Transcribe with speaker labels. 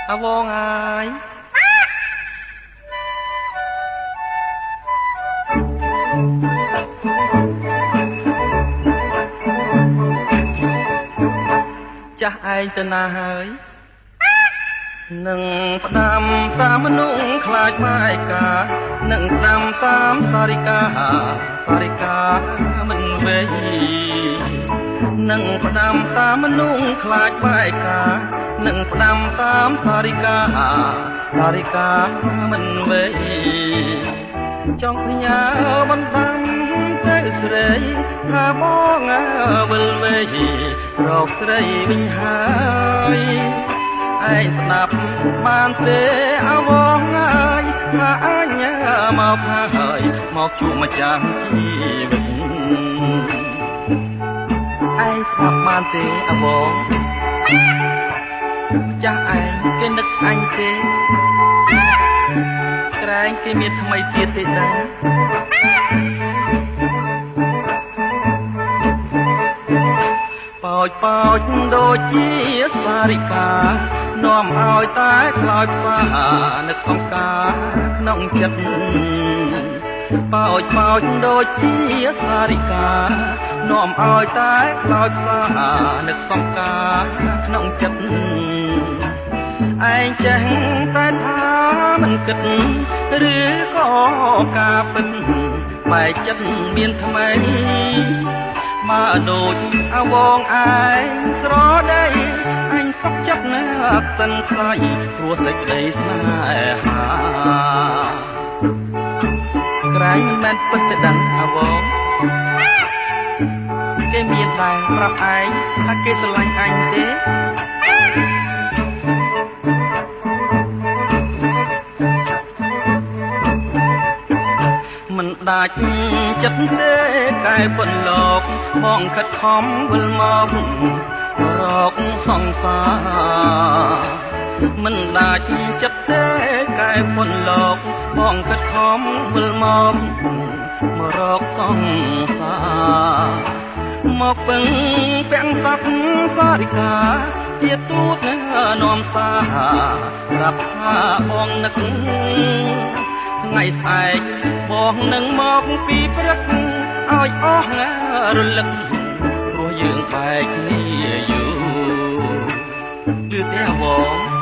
Speaker 1: អាវងអើយចាស់ឯងទៅណាហើយនឹងផ្ដាំតាមមនុស្សខ្លាចបែកកានឹងផ្ដាំតាមសារិកាសារិកាមិនវេនឹងផ្ដាំតាមមនុស្សខ្លាចបែកកានឹងផ្ដាំតាមសារិកាសារិកាមិនវេចង់ផ្ញើបណ្ដាំទៅស្រីថាបងវិលវេរកស្រីវិញហើយឯងស្ដាប់បានទេអវងអើយថាអញមកហើយមកជួបម្ចាស់ជីវិតឯងស្ដាប់បានទេអវងម្ចាស់ឯងគេនឹកអញទេក្រែងគេមានថ្មីទៀតទេដឹងប៉ោចប៉ោចដូចជាសារិកានាំឲ្យតែខ្លោចផ្សានឹកសង្ការក្នុងចិត្តប៉ោចប៉ោចដូចជាសារិកានាំឲ្យតែខ្លោចផ្សានឹកសង្ការក្នុងចិត្តឯងចេះតែថាមិនគិតឬក៏ការពិតបែកចិត្តមានថ្មីមកដូចអវងឯងស្រដីអញសុខចិត្តណាស់ខ្សិនខ្សៃព្រោះសេចក្តីស្នេហាក្រែងមិនមែនពិតទេដឹងអវងគេមានដែរប្រាប់ឯងថាគេស្រឡាញ់អញទេមិនដាច់ចិត្តទេកែពន្លកបងខិតខំវិលមករកសង្សារមិនដាច់ចិត្តទេកែពន្លកបងខិតខំវិលមករកសង្សារមកពឹងពាំងសັບសារិកាជាទូតនាំសារប្រាប់ថាបងនឹកថ្ងៃស្អែកបងនឹងមកពីព្រឹកឲ្យអស់រលឹកព្រោះយើងបែកគ្នាយូរលឺទេអវង